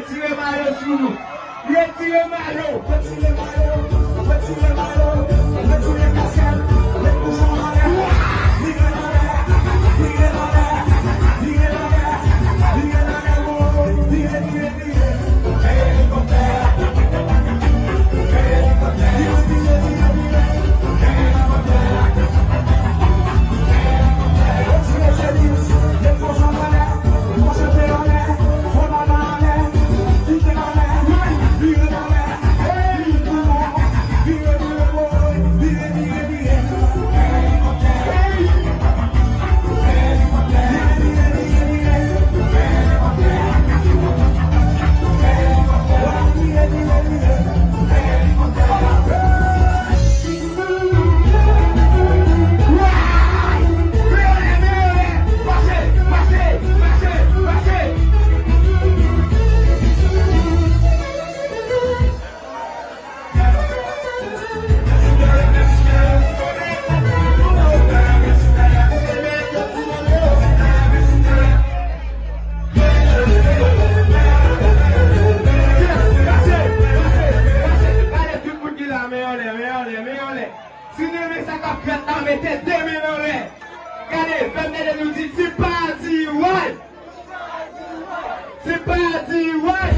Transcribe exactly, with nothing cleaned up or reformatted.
Retire mayo sou nou. Retire mayo. Retire mayo. Retire mayo. Retire kasyèt. Met bouchon anlè. Vire anlè. Vire anlè. Vire anlè. Vire anlè. Vire, vire, vire. Gade tout moun ki la, men anlè, men anlè, men anlè. Si nou renmen sa k ap fèt la, mete de men anlè. Gade, fè m tande nou di, se pa di way. Se pa di way.